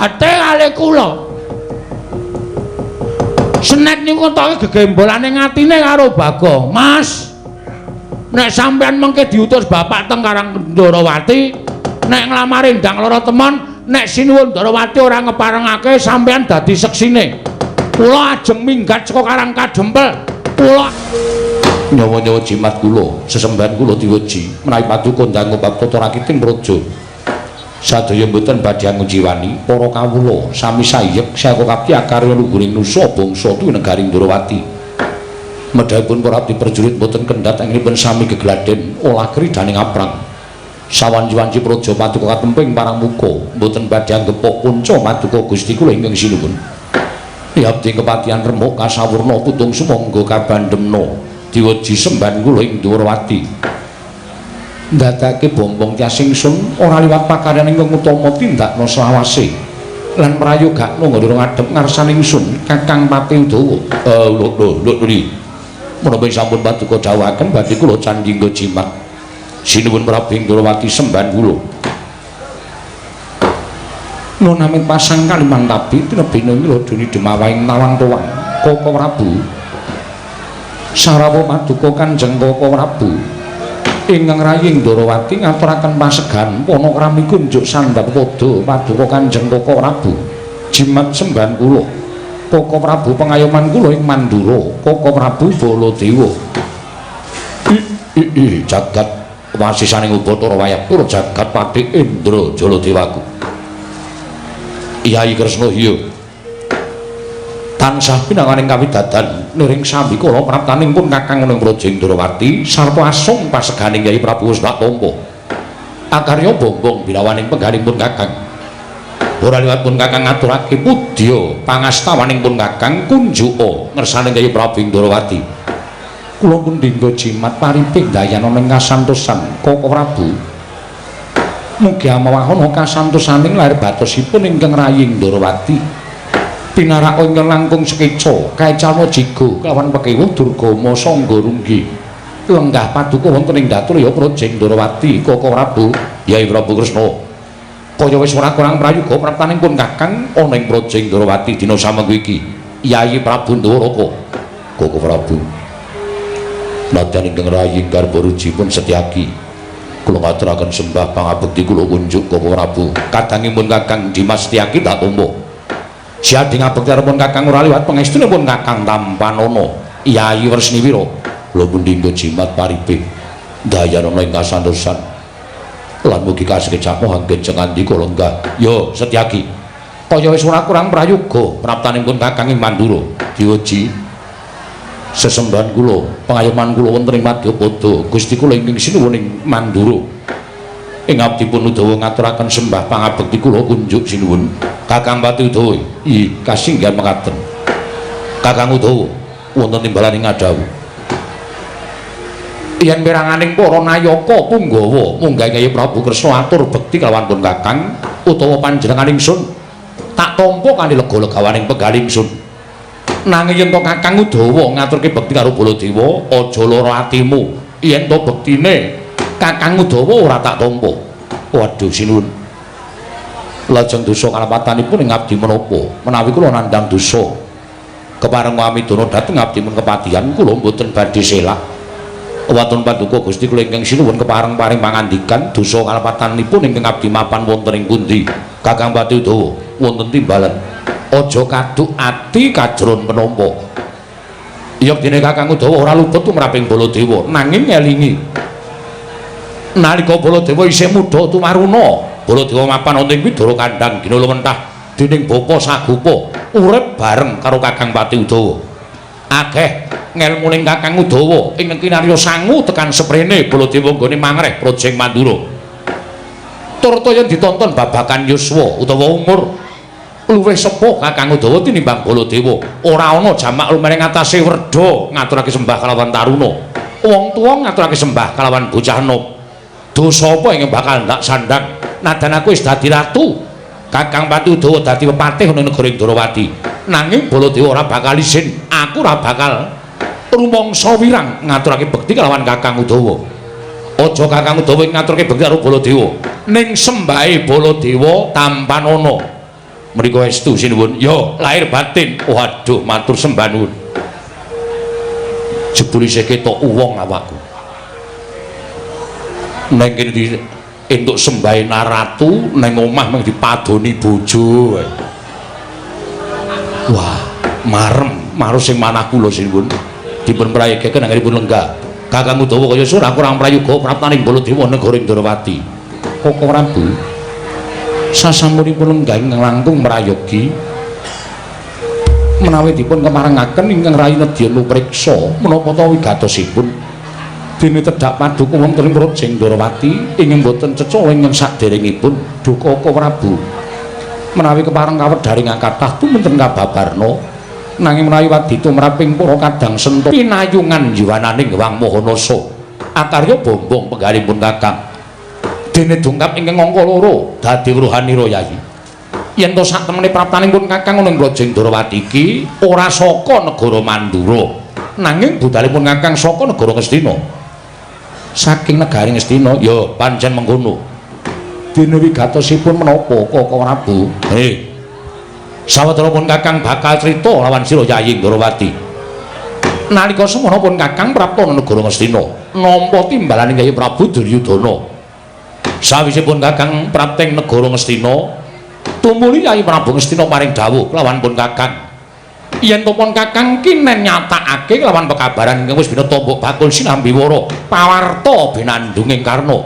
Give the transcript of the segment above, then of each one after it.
Jabate kalih kula. Senet niku ketoke gegembolane ngatine karo Bagong. Mas, nek sampean mengke diutus bapak teng Karang Ndorowati, nek nglamari Ndang Lara Temon, nek Sinuwun Ndorowati ora ngeparengake sampean dadi seksine. Kula ajeng minggat saka Karang Kadempel. Kula nyawa-nyawa jimat kula, sesembahan kula diweji menawi paduka ndang bab tata rakiting praja. Sadaya mboten badhe angujiwani para kawula sami sayek saka kapti akarya luhuring nusa bangsa tuwi negari Ndorowati. Medhahipun para abdi prajurit mboten kendhat anggenipun sami gegladen olah kridaning aprang. Sawanci-wanci praja paduka katemping parang muka mboten badhe anggepok punca paduka Gusti kula ingkang sinuwun. Ya abdi kepatihan remuk kasawurna putung sumangga kabandemna diweji sembahan kula ing Ndorowati. Ndadake bombong tias ingsun ora liwat pakaryan ingkang utama tindakna selawase lan prayogakno nggone ngadhep ngarsane ingsun Kakang Pati Udawa. Lho lho lho lho. Menapa sampun paduka dawuhaken badhe kula candhingga jimat. Sinuwun Prabu Ndorowati sembahan kula. Nun amit pasang kaliman tabi tinebina ing laduni demawahing nawang tuwang Koko Prabu. Sarawa paduka Kanjeng Koko Prabu ingkang rayi Ndorowati ngaturaken pasegan panakrami kunjuk sandhap pada paduka Kanjeng Koko Prabu. Jimat sembahan kula Koko Prabu pengayoman kula ing Mandura Koko Prabu Baladewa. I jagat wasisaning Ubatara wayah pura jagat Patih Indra Jaladewaku. Yai Kresna hiya tansah pinanganing kawidadan niring sambikala praptaning pun Kakang ing Praja Ndorowati sarta asung paseganing Yai Prabu wis tak tampa. Akarya bombong birawaning penggaling pun Kakang. Ora liwat pun Kakang ngaturake pudya pangastawaning pun Kakang kunjuka ngersaning Yai Prabu Ndorowati. Kula pun dinggo jimat pariping dayana ing kasantosan Koko Prabu. Mugi amawahana kasantosaning lahir batosipun ingkang rayi Ndorowati. Pinarak ingkang langkung sekeca kaecalna jigo kelawan pekewuh Durgama sangga runggi. Lenggah paduka wonten ing datur ya Praja Ndorowati Koko Prabu Yai Prabu Kresna. Kaya wis ora kurang prayoga praptaning pun Kakang ana ing Praja Ndorowati dina samengko iki. Yai Prabu Ndoraka Koko Prabu. Nadyan ingkang rayi garba pun Setyaki. Kula ngaturaken sembah pangabekti kula kunjuk Koko Prabu. Kadangipun Kakang Dimas Setyaki tak tampa. Siading ngabekti pun Kakang ora liwat pangestunipun Kakang Tampanana Yai Wresniwira. Kula pundi nggo jimat paripe dayanana ing kasantosan lan mugi kasekejap anggen jengandika lenggah. Yo Setyaki. Kaya wis ora kurang prayoga praptaning pun Kakang ing Mandura. Diweji sesembahan kula pengayoman kula wonten ing Madyapada Gusti kula ingkang sinuwun ing Mandura. Ing abdi pun Udawa ngaturaken sembah pangabekti kula kunjuk sinuwun Kakang Pati Udawa. I kasinggihan mekaten Kakang Udawa wonten timbalaning ngadhawuh yen miranganing para nayaka punggawa munggah Kyai Prabu Kresna atur bekti kalawan pun Kakang utawa panjenengan ingsun tak tampa kanthi lega-legawaning penggal ingsun. Nanging yen to Kakang Udawa ngaturke bekti karo Baladewa aja lara atimu yen to bektine Kakang Udawa ora tak tampa. Waduh sinuwun. Lajeng dosa kalepatanipun ing abdi menapa? Menawi kula nandhang dosa kepareng amidana dhateng abdi mun kepatihan kula mboten badhe selak. Waton paduka Gusti kula ingkang sinuwun kepareng paring pangandikan dosa kalepatanipun ingkang abdi mapan wonten ing pundi? Kakang Pati Udawa wonten timbalan. Aja kaduk ati kajron penampa. Yektine Kakang Udawa ora luput tumraping Baladewa nanging ngelingi nalika Baladewa isih muda tumaruna, Baladewa mapan wonten ing Widara Kandhang Gina Lumentah dening Bapa Sagupa urip bareng karo Kakang Pati Udawa. Akeh ngelmuning Kakang Udawa ingkang kinarya sangu tekan seprene Baladewa nggone mangreh Praja ing Mandura. Turta yen ditonton babakan yuswa utawa umur luwih sepuh Kakang Udawa tinimbang Baladewa. Ora ana jamak lumereng atase werda ngaturake sembah kalawan taruna. Wong tuwa ngaturake sembah kalawan bocah enom. Dosa apa ingkang bakal ndak sandhang? Nadan aku wis dadi ratu. Kakang Pati Udawa dadi pepatih ana negara Ndorowati. Nanging Baladewa ora bakal isin. Aku ora bakal rumangsa wirang ngaturake bekti kalawan Kakang Udawa. Aja Kakang Udawa ngaturake bekti karo Baladewa. Ning sembahe Baladewa tampanana. Mriku estu sinuwun. Yo, lahir batin. Waduh, matur sembah nuwun. Jebul isih ketok wong awakku. Neng kene di entuk sembahe naratu, neng omah mung dipadoni bojo. Wah, marem, marus sing manah kula sinuwun. Dipun prayogaken anggenipun lenggah. Kakang Udawa kaya surah kurang prayoga praptaning Baladewa negara Ndrawati. Koko Prabu sasampunipun lenggah ingkang langkung prayogi menawi dipun kemarengaken ingkang rayi nedya lupriksa menapa ta wigatosipun dene tedhak paduka wonten ing Praja Ndrawati ingkang boten cecala ingkang saderengipun duka Koko Prabu menawi kepareng kawedharing kathah tumunten kababarna nanging menawi wadita mraping para kadang senta pinayungan jiwananing Hyang Mahanasa akarya bombong penggalipun kakang dene dongkap ingkang angka loro dadi weruhanira Yayi yen to sak temene praptaning pun kakang ana ing Praja Ndrawati iki ora saka negara Mandura nanging budalipun kakang saka negara Ngastina saking negari Ngastina ya pancen mengkono dene wigatosipun menapa Koko Prabu he sawetara pun kakang bakal crita lawan sira Yayi Ndrawati nalika semono pun kakang prapta negara Ngastina nampa timbalaning Yayi Prabu Duryudana sawisipun kakang prapteng negara Ngastina tumuli Yayi Prabu Ngastina paring dawuh lawan pun kakang yen to pun kakang kinen nyatakake lawan pekabaran ingkang wis bina tombok bakul sinambi wara pawarta binandunging karna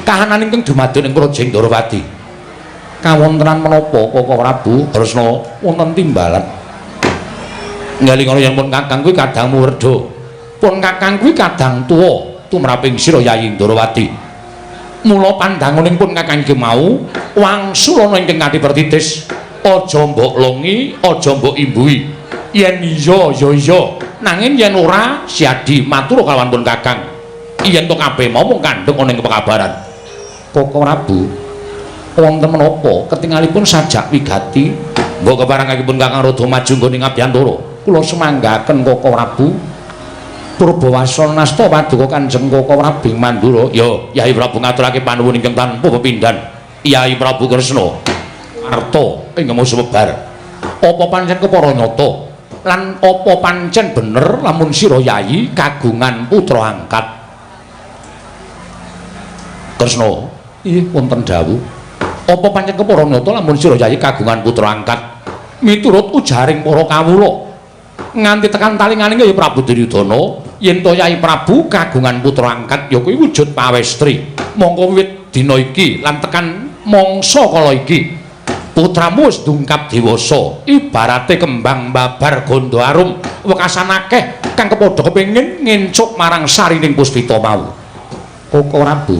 kahanan ingkang dumadon ing Praja Ndrawati kawontenan menapa Koko Prabu Kresna wonten timbalan ngelingono yen pun kakang kuwi kadang muwerdha pun kakang kuwi kadang tuwa tumraping sira Yayi Ndrawati mula pandanguning pun kakang iki mau wangsulana ingkang kanthi pertitis aja mbok longi aja mbok imbuhi yen iya ya iya nanging yen ora siadi matur kalawan pun kakang yen to kabeh mau mung kandheng ana ing pekabaran Koko Prabu wonten menapa ketingalipun sajak wigati mbok keparengipun kakang rada maju nggone ngabiyantara kula semanggaken Koko Prabu Purbawasana nasta paduka Kanjeng Koko Prabu Mandura ya Yayi Prabu ngaturake panuwun ingkang tanpa pepindhan Yayi Prabu Kresna arta ingkang sumebar apa pancen kepara nyata lan apa pancen bener lamun sira Yayi kagungan putra angkat Kresna ih wonten dawuh apa pancen kepara nyata lamun sira Yayi kagungan putra angkat miturut ujaring para kawula nganti tekan talinganing Yayi Prabu Duryudana yen to Yayi Prabu kagungan putra angkat ya kuwi wujud pawestri mongko wiwit dina iki lan tekan mangsa kala iki putramu wis dungkap dewasa ibarate kembang babar gondo arum wekasan akeh kang kepadha kepengin ngencuk marang sarining puspita mau Koko Prabu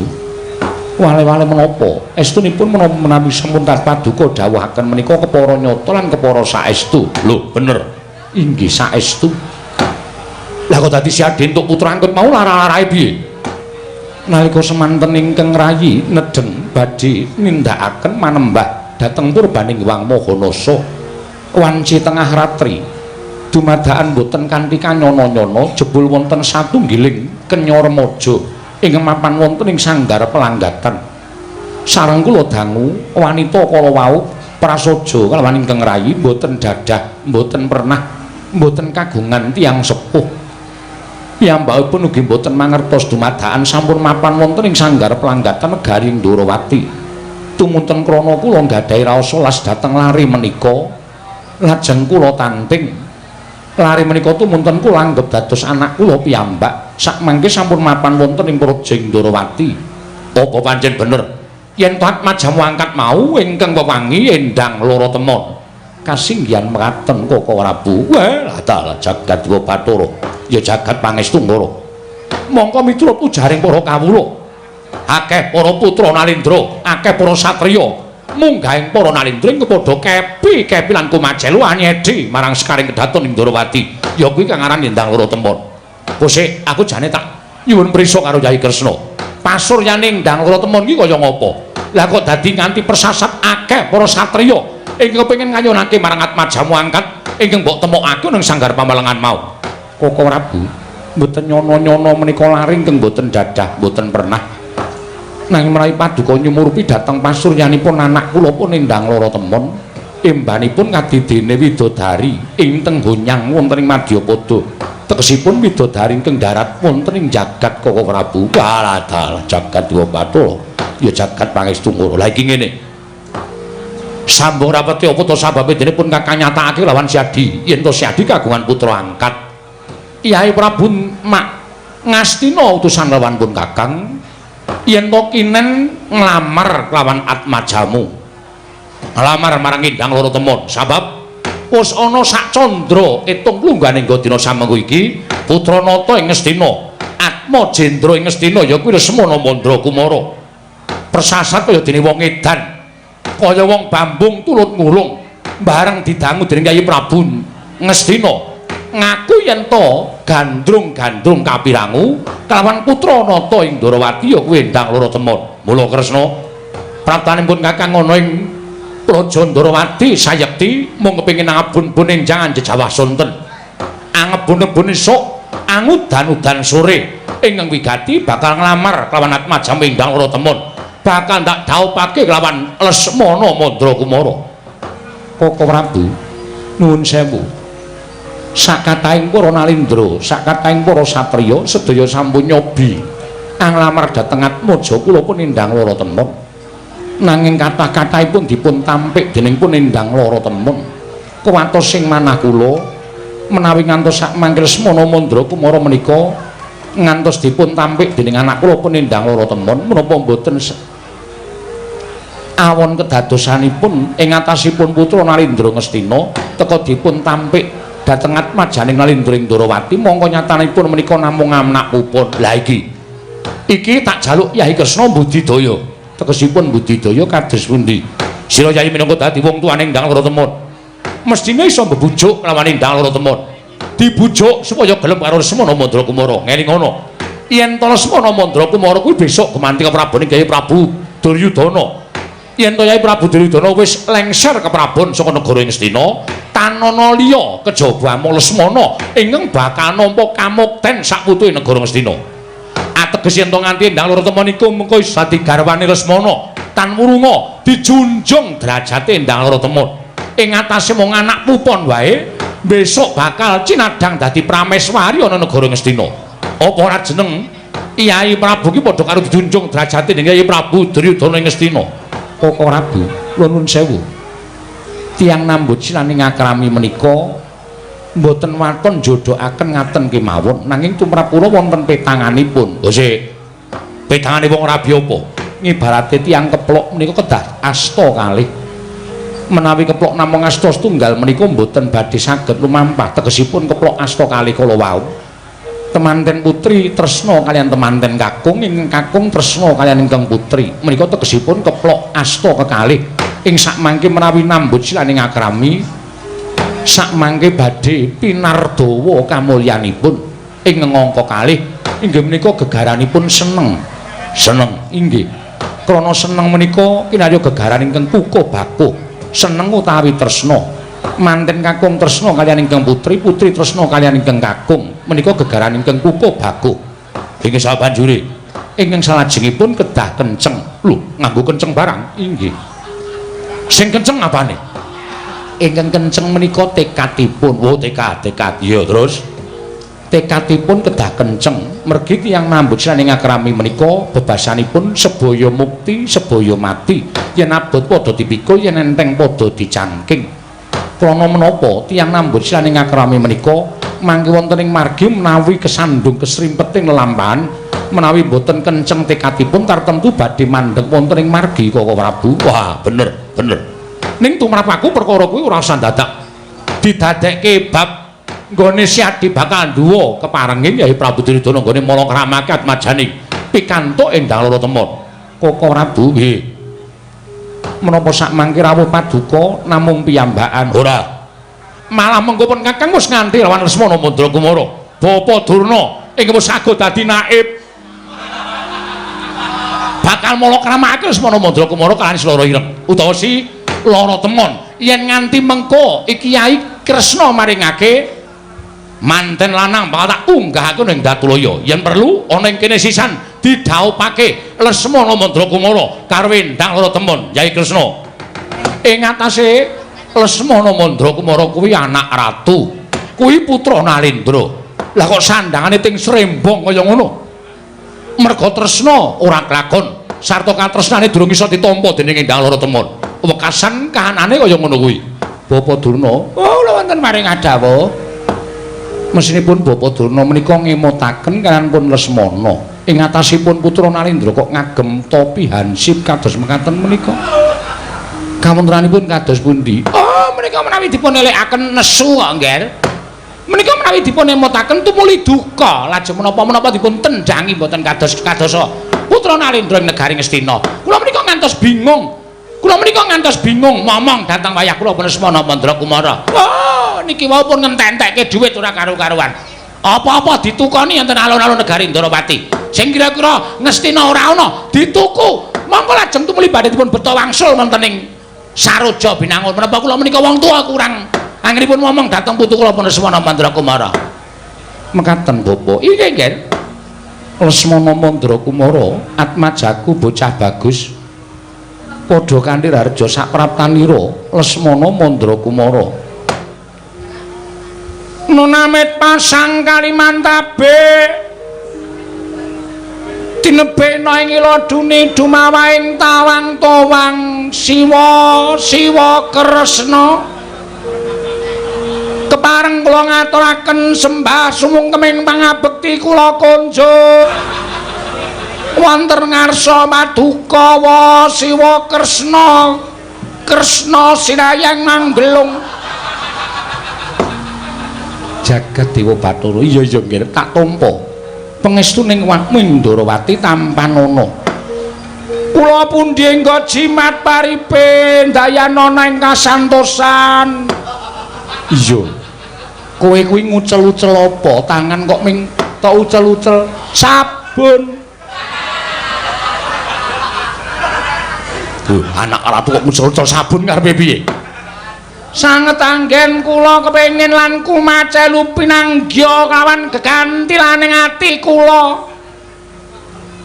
wale-wale menapa estunipun menapa menawi sampun paduka dawuhaken menika kepara nyata lan kepara saestu lho bener inggih saestu lah kok dadi siadi entuk putra angkut mau lara-larae piye nalika semanten ingkang rayi nedheng badhe nindakaken manembah dhateng purbaning Hyang Mahanasa wanci tengah ratri dumadakan boten kanthi kanyana-nyana jebul wonten satunggiling kenya remaja ingkang mapan wonten ing sanggar pelanggatan sareng kula dangu wanita kala wau prasaja kalawan ingkang rayi boten dadah boten pernah boten kagungan tiyang sepuh piyambakipun ugi boten mangertos dumadakan sampun mapan wonten ing sanggar pelanggatan negari Ndrawati tumunten krana kula nggadahi raos welas dhateng lare menika lajeng kula tanting lare menika tumunten kula anggep dados anak kula piyambak sakmangke sampun mapan wonten ing Praja Ndrawati apa pancen bener yen atmajamu angkat mau ingkang wewangi endang loro temon kasinggihan mekaten Koko Prabu wah dalah jagat dewa bathara ya jagat pangestu ngara mongko miturut ujaring para kawula akeh para putra Nalendra akeh para satriya munggahing para Nalendra ing padha kepi-kepi lan kumajelu anyedi marang sekaring kedaton ing Ndrawati ya kuwi kang aran Endang Loro Temon kosek aku jane tak nyuwun prisa karo Yai Kresna pasuryane Endang Loro Temon iki kaya ngapa lah kok dadi nganti persasat akeh para satriya ingkang kepengin ngayonake marang atmajamu angkat ingkang mbok temokake nang sanggar pamalengan mau Koko Prabu mboten nyono-nyono menika lare ingkang mboten dadah mboten pernah nanging menawi paduka nyumurupi dhateng pasuryanipun anak kula pun Endang Loro Temon Embanipun kadidene widodari ing teng gonyang wonten ing Madyapada. Tegesipun widodari ingkang darat wonten ing jagat Koko Prabu. Walah dalah jagat Dewa Bathara. Ya jagat pangestu ngoro. Lah iki ngene. Sambung rapete apa to sababe dene pun Kakang nyatakake lawan Siadi yen to Siadi kagungan putra angkat. Kyai Prabu mak ngastina utusan lawan pun Kakang yen to kinen nglamar lawan Atmajamu. Nglamar marang Endang Loro Temon sabab wis ana sak candra etung lungganing dina samengko iki putra nata ing Ngastina Atmajendra ing Ngastina ya kuwi Lesmana Mandra Kumara. Persasat kaya dene wong edan, kaya wong bambung tulut ngulung, bareng didangu dening Kyai Prabu Ngastina ngaku yen to gandrung-gandrung kapirangu kelawan putra nata ing Ndorowati ya kuwi Endang Loro Temon. Mula Kresna praptanipun Kakang ana ing Praja Ndorowati sayekti mung kepengin angabun-bun enjang anjejawah sonten. Angebun-ebun esuk angudan-udan sore ingkang wigati bakal nglamar kelawan Atmaja Endang Loro Temon. Bakal ndak dhaupake kelawan Lesmana Mandra Kumara. Koko Prabu nuwun sewu. Sakathahing para nalindra, sakathahing para satriya sedaya sampun nyobi anglamar dhateng Atmaja kula pun Endang Loro Temon. Nanging kathah-kathahipun dipun tampik dening pun Endang Loro Temon. Kuwatos sing manah kula menawi ngantos sak mangke Lesmana Mandra Kumara menika ngantos dipun tampik dening anak kula pun Endang Loro Temon menapa mboten awon kedadosanipun ing atasipun putra Nalindra Ngastina teka dipun tampik dhateng atmajaning Nalindra ing Ndorowati mongko nyatanipun menika namung anak pupun. Lah iki iki tak jaluk Yai Kresna budidaya. Tegesipun budidaya kados pundi? Sira Yai minangka dadi wong tuane Endang Loro Temon mestine iso mbebujuk lawan Endang Loro Temon, dibujuk supaya gelem karo Lesmana Mandra Kumara. Ngelingono yen to Lesmana Mandra Kumara kuwi besok gumanti keprabon Kyai Prabu Duryudana. Yen to Kyai Prabu Duryudana wis lengser keprabon saka negara Ngastina, tanana liya kejaba amung Lesmana ingkang bakal nampa kamukten saputuhe negara Ngastina. Ateges yen to nganti Endang Loro Temon iku mengko iso dadi garwane Lesmana tan wurunga dijunjung derajate Endang Loro Temon. Ing atase mung anak pupon wae besok bakal cinadhang dadi prameswari ana negara Ngastina. Apa ora jeneng Kyai Prabu ki padha karo dijunjung derajate dening Kyai Prabu Duryudana ing Ngastina? Koko Prabu nuwun sewu. Tiyang nambut silaning akrami menika mboten waton jodohaken ngaten kemawon, nanging tumrap kula wonten petanganipun. Lho sik. Petangane wong rabi apa? Ngibarate tiyang keplok menika kedah asta kalih. Menawi keplok namung asta setunggal menika mboten badhe saged lumampah. Tegesipun keplok asta kalih kala wau. Temanten putri tresna kaliyan temanten kakung, ingkang kakung tresna kaliyan ingkang putri. Menika tegesipun keplok asta kekalih. Ing sakmangke menawi nambut silaning akrami sakmangke badhe pinardawa kamulyanipun ing angka kalih inggih menika gegaranipun seneng. Seneng inggih. Krana seneng menika kinarya gegaran ingkang kukuh bakuh. Seneng utawi tresna. Manten kakung tresna kaliyan ingkang putri, putri tresna kaliyan ingkang kakung. Menika gegaran ingkang kukuh bakuh. Inggih sabanjure ingkang salajengipun kedah kenceng. Lho, nganggo kenceng barang? Inggih. Sing kenceng apane? Ingkang kenceng menika tekadipun. Oh, tekad, tekad. Iya, terus tekadipun kedah kenceng. Mergi tiyang nambut silaning akrami menika bebasanipun sebaya mukti, sebaya mati. Yen abot padha dipikul, yen enteng padha dicangking. Krana menapa tiyang nambut silaning akrami menika mangke wonten ing margi menawi kesandung kesrimpeting lelampahan menawi boten kenceng tekadipun tartemtu badhe mandheg wonten ing margi Koko Prabu. Wah, bener, bener. Ning tumrap aku perkara kuwi ora usah dadak didadekke bab nggone Siadi bakal nduwa keparengin Kyai Prabu Duryudana nggone mala kramake atmajane pikantuk Endang Loro Temon. Koko Prabu nggih. Menapa sak mangke rawuh paduka namung piyambakan? Ora. Malah mengko pun Kakang wis nganti lawan Lesmana Mandra Kumara. Bapa Durna ingkang wis sago dadi naib bakal mala kramake Lesmana Mandra Kumara kaliyan Sloro Ireng utawa si Loro Temon. Yen nganti mengko iki Kyai Kresna maringake manten lanang bakal tak unggahake ning Datulaya. Yen perlu ana ing kene sisan didhaupake Lesmana Mandra Kumara karo Endang Loro Temon Kyai Kresna. Ing atase Lesmana Mandra Kumara kuwi anak ratu. Kuwi putra Nalendra. Lah kok sandangane ting srembong kaya ngono? Merga tresna ora klakon, sarta katresnane durung iso ditampa dening Endang Lara Temon. Wekasan kahanane kaya ngono kuwi. Bapak Durna, oh kula wonten paring adawuh. Mesinipun Bapak Durna menika ngemutaken kaliyan pun Lesmana. Ing atasipun putra Nalendra kok ngagem topi hansip kados mekaten menika. Kawontenanipun kados pundi? Oh, menika menawi dipun elekaken nesu kok, Ngger. Menika menawi dipun emutaken tumuli duka, lajeng menapa-menapa dipun tendhangi mboten kados kadosa putra Nalendra ing negari Ngastina. Kula menika ngantos bingung. Kula menika ngantos bingung momong dhateng wayah kula Lesmana Mandra Kumara. Oh, niki wau pun ngententekke dhuwit ora karu-karuan. Apa-apa ditukoni enten alun-alun negari Ndrawati. Sing kira-kira Ngastina ora ana dituku. Monggo lajeng tumuli badhe dipun beto wangsul wonten ing Saroja Binangun. Menapa kula menika wong tuwa kurang anggenipun ngomong dhateng putu kula Lesmana Mandra Kumara. Mekaten Bapak. Inggih, Nggih. Lesmana Mandra Kumara atmajaku bocah bagus. Padha kanthi raharja sapraptanira Lesmana Mandra Kumara. Nunamit pasang Kalimantabe tinebena ing iladune dumawaing tawang towang siwa siwa kresna. Kepareng kula ngaturaken sembah sumungkeming pangabekti kula konjuk wonten ngarsa paduka wa siwa kresna kresna sinayang manggelung jagat dewa Bathara. Iya iya nggih tak tampa pangestuning Wakmi Ndrawati tampanana. Kula pundi engga jimat paripe ndayanana ing kasantosan. Iya. Kowe kuwi ngucel-ucel apa? Tangan kok ming tok ucel-ucel sabun. Lho, anak ratu kok ngucel-ucel sabun karepe piye? Sanget anggen kula kepengin lan kumacelu pinanggya kawan gegantilaning ati kula.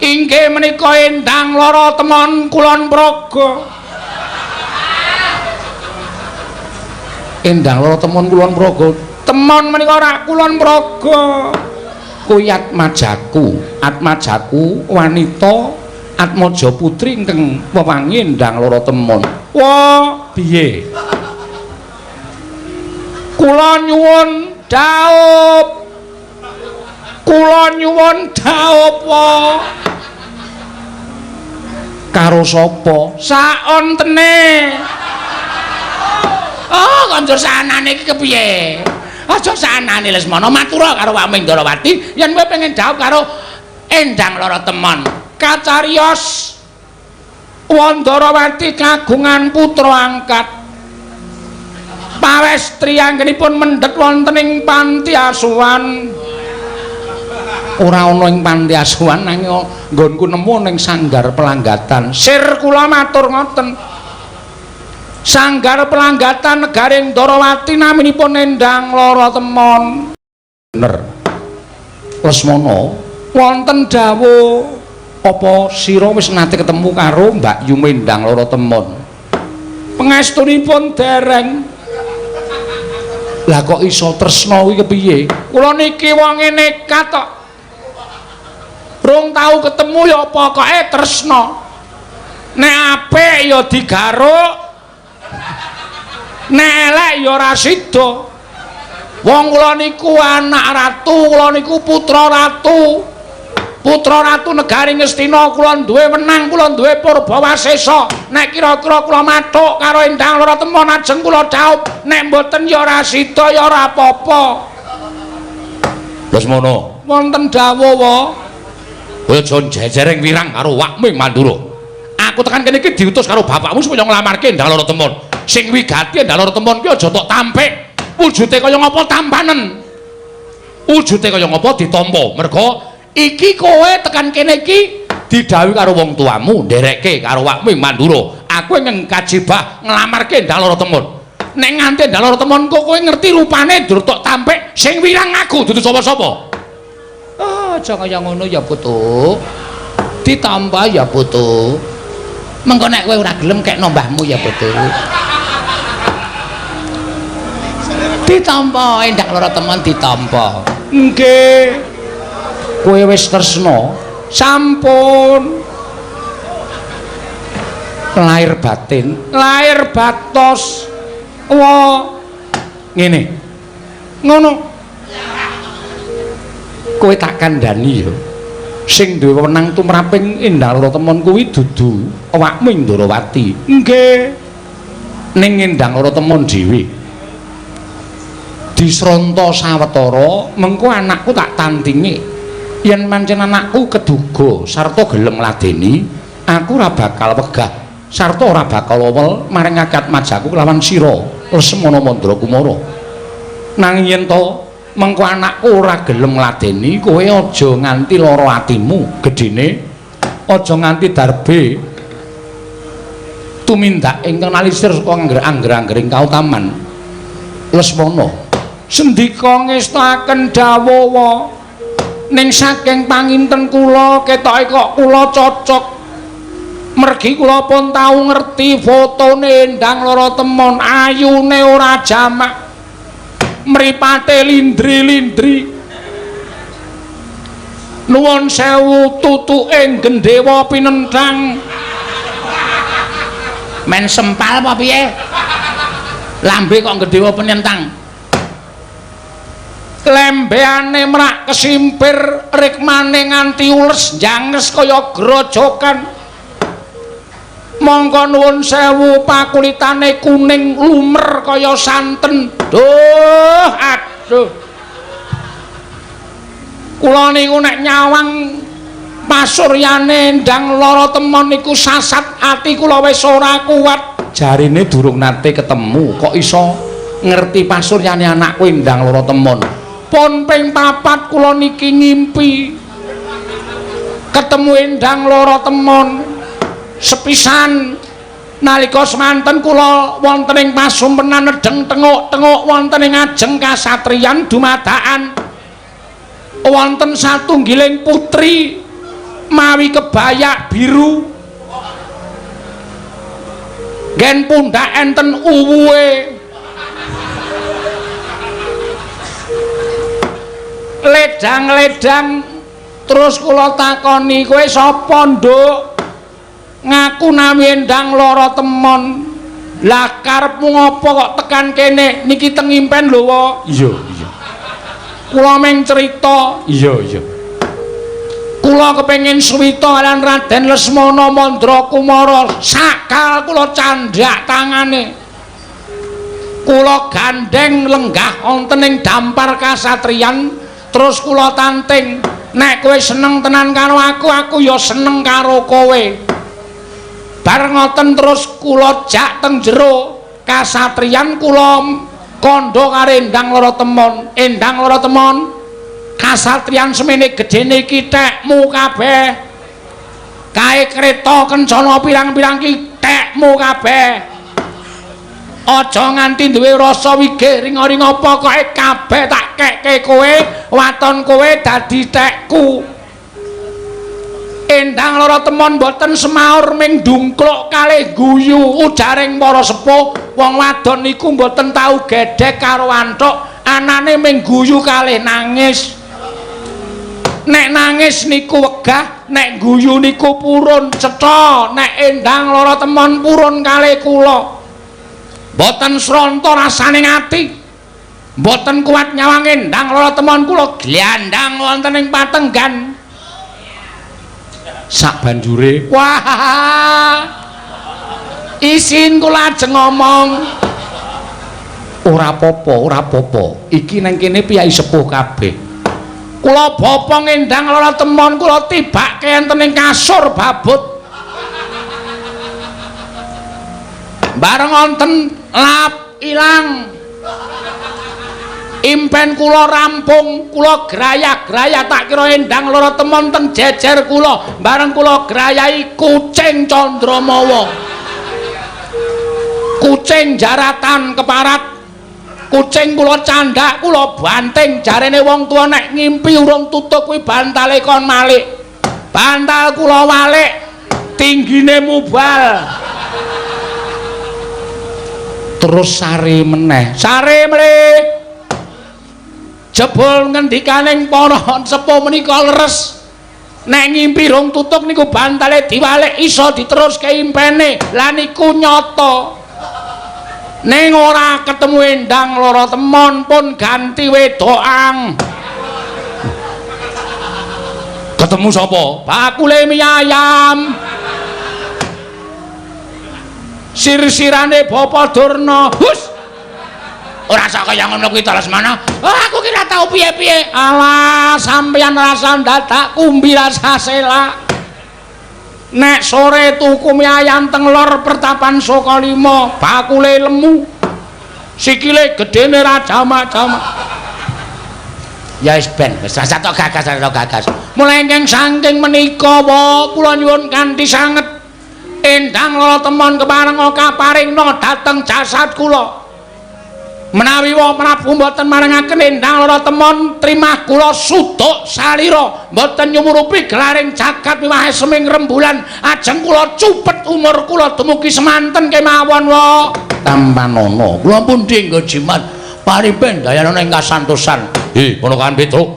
Inggih menika Endang Lara Temon Kulon Progo. Endang Lara Temon Kulon Progo. Temon menika rak Kulon Progo. Kuwi atmajaku, atmajaku wanita Atmaja putri ingkang wewangi Endang Lara Temon. Wah, piye? Kula nyuwun dhaup. Kula nyuwun dhaup wa. Karo sapa? Saontene. Oh, kanjur sanane iki kepiye? Aja sanane Lesmana, matura karo Wami Ndrawati yen kowe pengen dhaup karo Endang Lara Temon. Kacariyos Wandarawati kagungan putra angkat. Pawestri anggenipun mendhet wonten ing panti asuhan. Ora ana ing panti asuhan nanging nggonku nemu ning sanggar pelanggatan. Sir kula matur ngoten. Sanggar pelanggatan negari Ndrawati naminipun Endang Lara Temon. Bener. Lesmana wonten dawuh apa sira wis nate ketemu karo Mbak Yu Endang Lara Temon? Pangestunipun dereng. Lah kok iso tresna kuwi kepiye? Kula niki wonge nekat kok. Rung tau ketemu ya pokoke tresna. Nek apik ya digaruk. Nek elek ya ora sida. Wong kula niku anak ratu, kula niku putra ratu. Putra ratu negari Ngastina, kula duwe wenang, kula duwe purbawasesa. Nek kira-kira kula mathuk karo Endang Lara Temon ajeng kula dhaup, nek mboten ya ora sida ya ora apa-apa. Lesmana, wonten dawuh wa. Kowe aja jejereng wirang karo Wakmi Mandura. Aku tekan kene iki diutus karo bapakmu supaya nglamarke Endang Lara Temon. Sing wigati Endang Lara Temon ki aja tok tampik. Wujude kaya ngapa tampanen. Wujude kaya ngapa ditampa. Merga iki kowe tekan kene iki didhawuhi karo wong tuamu, nderekke karo Wakmi Mandura. Aku ingkang kajibah nglamarke Endang Lara Temon. Nek nganti Endang Lara Temon kok kowe ngerti rupane dur tok tampik sing wirang aku dudu sapa-sapa. Oh, aja kaya ngono ya, Putu. Ditampa ya, Putu. Mengko nek kowe ora gelem kekno mbahmu ya, Putu. Ditampa Endang Lara Temon ditampa. Nggih. Kowe wis tresna? Sampun. Lahir batin, lahir batos. Wa ngene. Ngono. Kowe tak kandhani ya. Sing duwe wewenang tumraping Endang Lara Temon kuwi dudu awakmu Ndorowati. Nggih. Ning Endang Lara Temon dhewe. Disronta sawetara, mengko anakku tak tantingi. Yen pancen anakku keduga sarta gelem ngladeni, aku ora bakal wegah sarta ora bakal owel maring akad majaku kelawan sira Lesmana Mandra Kumara. Nanging yen to mengko anakku ora gelem ngladeni, kowe aja nganti lara atimu gedene, aja nganti darbe tumindak ingkang nalisir saka angger-anggering kautaman Lesmana. Sendika ngestakaken dawuh ning saking panginten kula ketoke kok kula cocok mergi kula pun tau ngerti fotone Endang Lara Temon, ayune ora jamak, mripate lindri-lindri, nuwun sewu tutuke gendhewa pinenthang. Men sempal apa piye? Lambe kok gendhewa pinenthang. Lembeane mrak kesimpir, rikmane nganti ules njanges kaya grojokan. Mongko nuwun sewu pakulitane kuning lumer kaya santen. Duh, aduh. Kula niku nek nyawang pasuryane Endang Lara Temon niku sasat ati kula wis ora kuat. Jarine durung nate ketemu kok iso ngerti pasuryane anakku Endang Lara Temon. Pun ping papat kula niki ngimpi ketemu Endang Lara Temon. Sepisan nalika semanten kula wonten ing pasumpenan nedheng tenguk-tenguk wonten ing ajeng kasatriyan dumadakan wonten satunggiling putri mawi kebayak biru, nggen pundhak enten uwuhe, ledang-ledang. Terus kula takoni, kowe sapa nduk? Ngaku nami Endang Lara Temon. Lah karepmu ngopo kok tekan kene? Niki teng impen lho, wa. Iya, iya. Kula meng crita. Iya, iya. Kula kepengin suwita lan Raden Lesmana Mandra Kumara. Sakal kula candhak tangane. Kula gandeng lenggah wonten ing dampar kasatriyan, terus kula tanting, nek kowe seneng tenan karo aku, aku ya seneng karo kowe. Bareng ngoten terus kula jak teng jero kasatriyan, kula kandha karo Endang Lara Temon. Endang Lara Temon, kasatriyan semene gedene iki tekmu kabeh. Kae kreta kencana pirang-pirang iki tekmu kabeh. Aja nganti duwe rasa wigih ringa-ringa, pokoke kabeh tak kekke kowe, waton kowe dadi tekku. Endang Lara Temon mboten semaur ming ndungkluk kalih guyu ujaring para sepuh. Wong wadon niku mboten tau gedhek karo antuk, anane ming guyu kalih nangis. Nek nangis niku wegah, nek guyu niku purun. Cetha nek Endang Lara Temon purun kalih kula. Mboten sronta rasane ati, mboten kuat nyawang Endang Lara Temon kula glandang wonten ing patenggan. Sak banjure, wah, isin kula ajeng ngomong. Ora apa-apa, ora apa-apa. Iki nang kene piyai sepuh kabeh. Kula bopong Endang Lara Temon kula tibake enten ing kasur babut. Bareng wonten lap ilang. Impen kula rampung, kula grayah-grayah tak kira Endang Lara Temon teng jejer kula. Bareng kula grayahi kucing Candramawa. Kucing jaratan keparat. Kucing kula candhak, kula banting. Jarene wong tuwa nek ngimpi urung tutuk kuwi bantale kon malik. Bantal kula walik, tinggine mubal. Terus sare meneh. Sare mleh. Jebul ngendikaning para sepuh menika leres. Nek ngimpi rong tutuk niku bantale diwalik iso diteruske impene. Lah niku nyata. Ning ora ketemu Endang Loro Temon pun ganti wedokan. Ketemu sapa? Bakule mie ayam. Sir-sirane Bapak Durna. Hus. Ora sak kaya ngono kuwi ta Lesmana. Oh, aku ki ora tau piye-piye. Alah, sampeyan rasa ndadak kumbi rasa selak. Nek sore tuku mie ayam teng lor pertapan Sukalima, bakule lemu. Sikile gedene ra jamak-jamak. Ya wis ben, wis rasa tok gagas, tok gagas. Mulai ingkang saking menika wa kula nyuwun kanthi sanget Endang Loro Temon kepareng kaparingna dhateng jasad kula. Menawi wa Prabu mboten marengaken Endang Loro Temon trimah kula suduk salira mboten nyumurupi gelaring jagat miwah seming rembulan ajeng kula cupet umur kula dumugi semanten kemawon wa. Tampanana kula pun dinggo jimat paripen dayanana ing kasantosan. Hi, ponakan Petruk.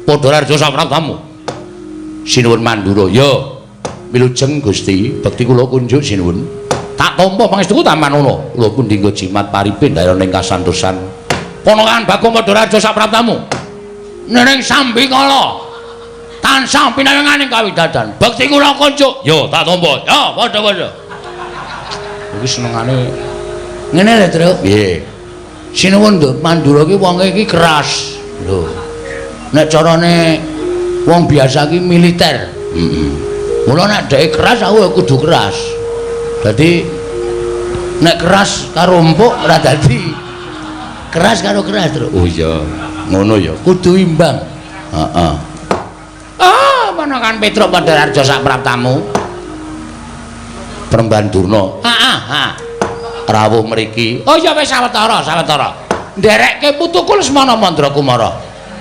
Padharjo saprabtamu. Sinuwun Mandura. Ya. Wilujeng Gusti, bekti kula kunjuk sinuwun. Tak tampa pangestuku tampanana. Kula pun dinggo jimat paripen dayanana ing kasantosan. Ponakan Bagong Padharjo saprabtamu. Neneng sambikala tansah pinawenganing kawidadan. Bekti kula kunjuk. Ya, tak tampa. Ya, padha-padha. Iki senengane ngene lho, Truk. Piye? Sinuwun Mandura ki wonge iki keras. Lho. Nek carane wong biasa ki militer. Heeh. Mula nek dheke keras aku ya kudu keras. Dadi nek keras karo empuk ora dadi. Keras karo keras, Truk. Oh iya, ngono ya. Kudu imbang. Heeh. Ah, ponakan Petruk Padharjo saprabtamu. Premban Durna. Heeh, heeh. Rawuh mriki. Oh iya wis sawetara, sawetara. Nderekke putuku Lesmana Mandra Kumara.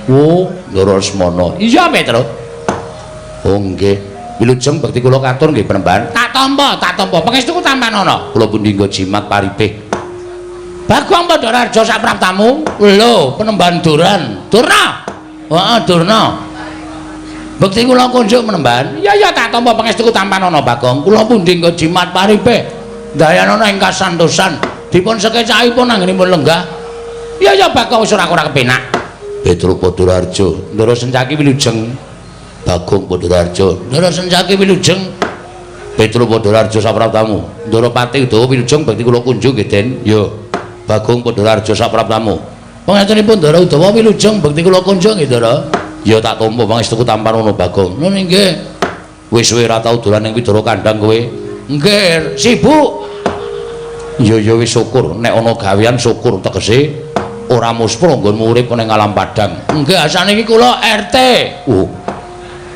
Oh, Ndara Lesmana. Iya, Petruk. Oh nggih. Wilujeng bekti kula katur nggih Premban. Tak tampa, tak tampa. Pangestuku tampanana. Kula pun dinggo jimat paripih. Bagong Padharjo saprabtamu. Lho, penemban Duran. Durna. Heeh, Durna. Bekti kula kunjuk penemban. Iya, iya, tak tampa pangestuku tampanana, Bagong. Kula pun dinggo jimat paripih. Dayanana ing kasantosan. Dipun sekecakipun anggenipun lenggah. Iya, iya, Bagong wis ora kepenak. Petruk Padharjo, Ndara Sencaki wilujeng. Bagong Padharjo, Ndara Sencaki wilujeng. Petruk Padharjo saprabtamu. Ndara Pati Udawa wilujeng bekti kula kunjuk nggih, Den. Ya. Bagong Padharjo saprabtamu. Pangestunipun Ndara Udawa wilujeng bekti kula kunjuk nggih, Ndara. Ya tak tampa pangestuku tampanana, Bagong. Nun nggih. Wis suwe ora tau dolan ning Widara Kandang kowe. Nggih, sibuk. Ya ya wis syukur nek ana gawean syukur tegese ora muspro nggonmu urip ning alam padang. Nggih, saniki kula RT. Oh.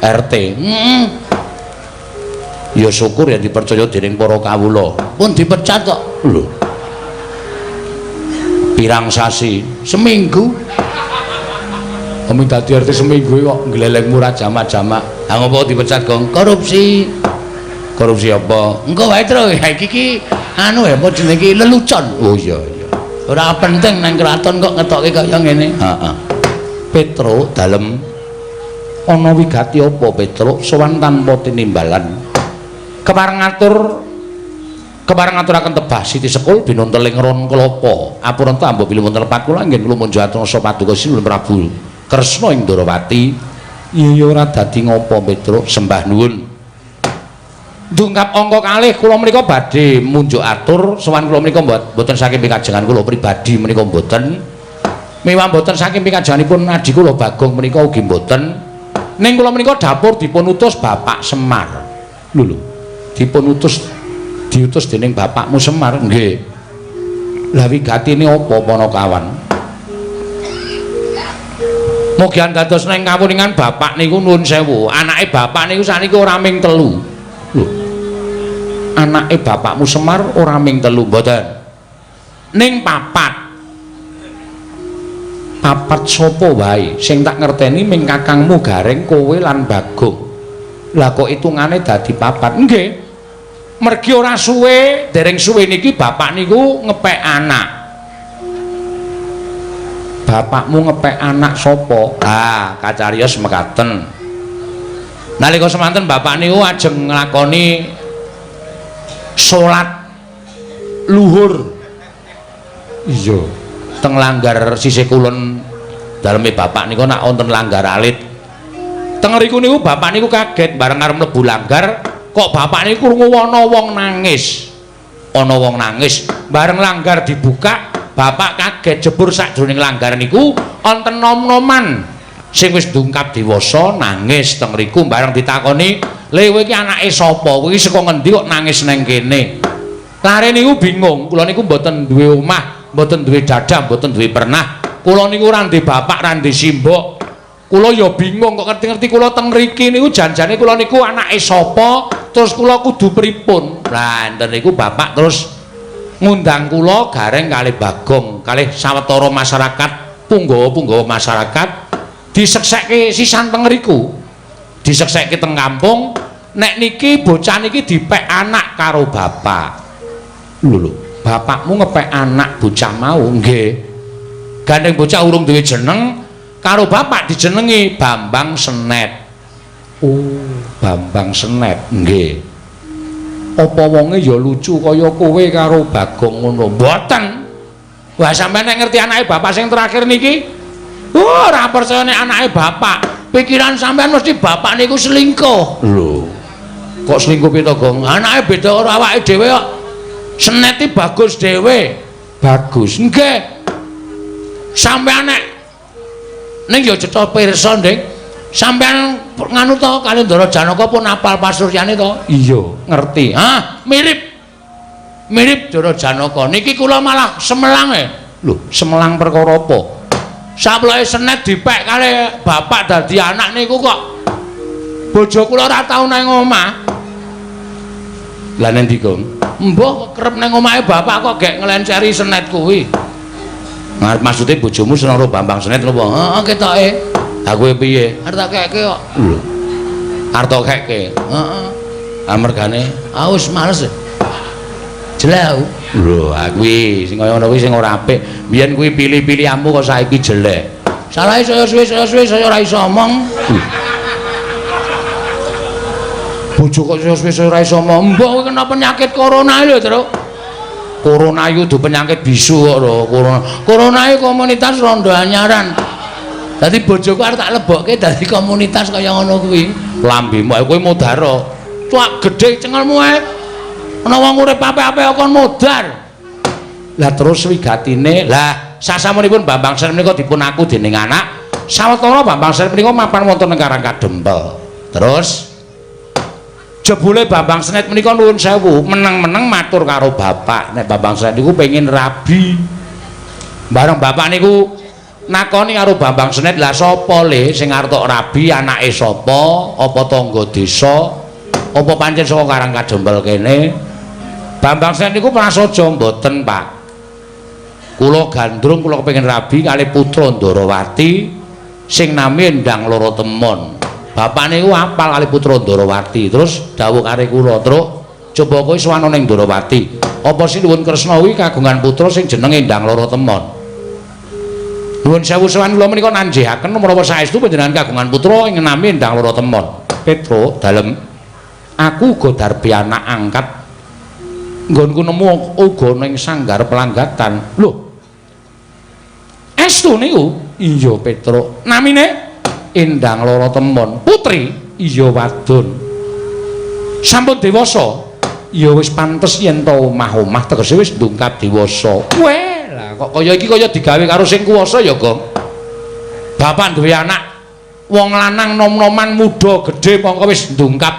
RT. Heeh. Ya syukur ya dipercaya dening para kawula. Pun dipecat kok. Lho. Pirang sasi? Seminggu. Kami dadi RT seminggu kok nglelengmu ra jamak-jamak. Ha ngopo dipecat, Gong? Korupsi. Korupsi apa? Engko wae, Tru. Iki ki anu ya apa jenenge iki lelucon. Oh iya iya. Ora penting nang kraton kok ngetoke kaya ngene. Heeh. Petruk dalem ana wigati apa Petruk sowan tanpa tinimbalan. Kepareng ngaturaken tebah Siti Sekul binunteling ron kelapa. Apuranta ambo bilih wonten lepat kula anggen kula munjuk atur paduka Sinuwun Prabu Kresna ing Ndorowati. Iya ya ora dadi ngopo Petruk, sembah nuwun. Dungkap angka kalih kula menika badhe munjuk atur sowan kula menika mboten saking pikajengan kula pribadi menika mboten. Miwah mboten saking pikajenganipun adhi kula Bagong menika ugi mboten. Ning kula menika dapur dipun utus Bapak Semar. Lho lho. Dipun utus diutus dening bapakmu Semar nggih. Lah wigatine apa Panakawan? Mugi dados neng kawuningan bapak niku nuwun sewu. Anake bapak niku sakniki ora ming telu. Lho. Anake bapakmu Semar ora ming telu mboten. Ning papat. Papat sapa wae sing tak ngerteni ming kakangmu Gareng, kowe lan Bagong. Lah kok hitungane dadi papat? Nggih. Mergi ora suwe, dereng suwe niki bapak niku ngepek anak. Bapakmu ngepek anak sapa? Ah, kacariyos mekaten. Nalika semanten bapak niku ajeng nglakoni salat luhur. Iya, teng langgar sisih kulon daleme bapak niku nak wonten langgar alit. Teng riku niku bapak niku kaget bareng arep mlebu langgar kok bapak niku krungu ana wong nangis. Ana wong nangis, bareng langgar dibuka, bapak kaget jebur sakjroning langgar niku wonten nom-noman sing wis dungkap dewasa nangis teng riku. Bareng ditakoni, "Le kowe iki anake sapa? Kowe iki saka ngendi kok nangis neng kene?" Lare niku bingung, kula niku mboten duwe omah, mboten duwe dadah, mboten duwe pernah. Kula niku ora ndek bapak, ora ndek simbok. Kula ya bingung kok ngerti-ngerti kula teng mriki niku janjane kula niku anake sapa, terus kula kudu pripun. Lah enten niku bapak terus ngundang kula gareng kalih Bagong, kalih sawetara masyarakat, punggawa-punggawa masyarakat diseksekke sisan teng ngriku. Diseksekke teng kampung, nek niki bocah niki dipek anak karo bapak. Lho lho, bapakmu ngepek anak bocah mau? Nggih. Gandeng bocah urung duwe jeneng, karo bapak dijenengi Bambang Senet. Oh, Bambang Senet. Nggih. Apa wonge ya lucu kaya kowe karo Bagong ngono? Mboten. Wah, sampeyan nek ngerti anake bapak sing terakhir niki, oh, ora percaya nek anake bapak. Pikiran sampeyan mesti bapak niku selingkuh. Lho. Kok selingkuh piye to, Gong? Anake beda karo awake dhewe kok. Senet iki bagus dhewe. Bagus. Nggih. Sampeyan nek ning ya cetha pirsa, Dik. Sampeyan nganu to kali Ndara Janaka pun apal pasuryane to? Iya, ngerti. Hah, mirip. Mirip Ndara Janaka. Niki kula malah semelang e. Lho, semelang perkara apa? Saploke Senet dipek kali bapak dadi anak niku kok bojo kula ora tau nang omah. Lah nang ndi, Gong? Mbah kerep nang omahe bapak kok gek nglenceri Senet kuwi. Maksude bojomu seneng karo Bambang Senet lho apa? Heeh, ketoke. Ha kowe piye? Arep tak keke kok. Lho. Arep tak keke. Heeh. Ha mergane, ah wis males. Jelek aku. Lho, ha kuwi sing kaya ngono kuwi sing ora apik. Biyen kuwi pilih-pilihanmu kok saiki jelek. Salahe saya suwe saya ora iso omong. Bojo kok saya suwe saya ora iso omong. Mbok kowe kena penyakit corona lho, Truk. Corona iku dudu penyakit bisu kok lho, corona. Corona iku komunitas rondo anyaran. Dadi bojoku arep tak lebokke dadi komunitas kaya ngono kuwi. Lambemu ae kowe modar. Cuak gedhe cengelmu ae. Ana wong urip apik-apik kok kon modar. Lah terus wigatine, lah sasampunipun Bambang Senet menika dipun aku dening anak, sawetara Bambang Senet menika mapan wonten ing Karang Kadempel. Terus jebule Bambang Senet menika nuwun sewu, meneng-meneng matur karo bapak, nek Bambang Senet niku pengin rabi. Bareng bapak niku nakoni karo Bambang Senet, lah sapa le sing arep tok rabi, anake sapa, apa tangga desa, apa pancen saka Karang Kadempel kene? Bambang Senet niku prasaja, mboten, Pak. Kula gandrung kula kepengin rabi kali putra Ndarawati sing nami Endang Loro Temon. Bapak niku apal kali putra Ndarawati, terus dawuh kare kula, "Truk, coba kowe sowan ning Ndarawati. Apa Sinuwun Kresna kuwi kagungan putra sing jenenge Endang Loro Temon?" Nuwun sewu sowan kula menika nanjihaken menapa saestu panjenengan kagungan putra ing nami Endang Loro Temon. Petro, dalem aku uga darbi anak angkat nggonku nemu uga ning sanggar pelanggatan. Lho. Estu niku? Iya, Petro. Namine Endang Loro Temon. Putri? Iya, wadon. Sampun dewasa? Ya wis pantes yen to omah-omah tegese wis ndungkap dewasa. Weh, lah kok kaya iki kaya digawe karo sing kuwasa ya, Gong. Bapak duwe anak wong lanang nom-noman muda gedhe mongko wis ndungkap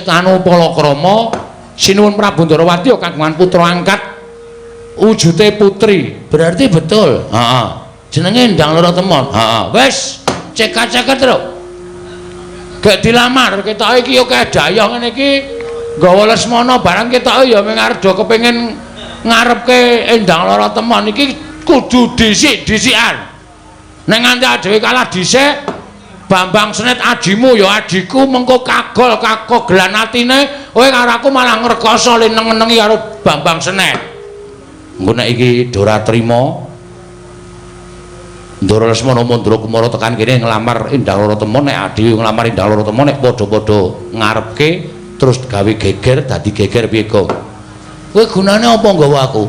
anu palakrama. Sinuwun Prabu Ndarawati ya kagungan putra angkat wujude putri. Berarti betul. Heeh. Jenenge Endang Loro Temon. Heeh. Wis cekak-ceket, Truk. Gek dilamar ketoke iki akeh dayah ngene iki nggawa Lesmana barang ketoke ya mung arep do kepengin ngarepke Endang Loro Temon iki kudu dhisik-dhisikan. Nek nganti dhewe kalah dhisik, Bambang Senet ajimu ya ajiku mengko kagol kakogelan atine kowe karo aku malah ngrekoso le neng-nengi karo Bambang Senet. Engko nek iki do ora trima Ndara Lesmana Mandra Kumara tekan kene nglamar Endang Loro Temon, nek adhi nglamar Endang Loro Temon nek padha-padha ngarepke terus gawe geger dadi geger piye, Gong? Kowe gunane apa nggawa aku?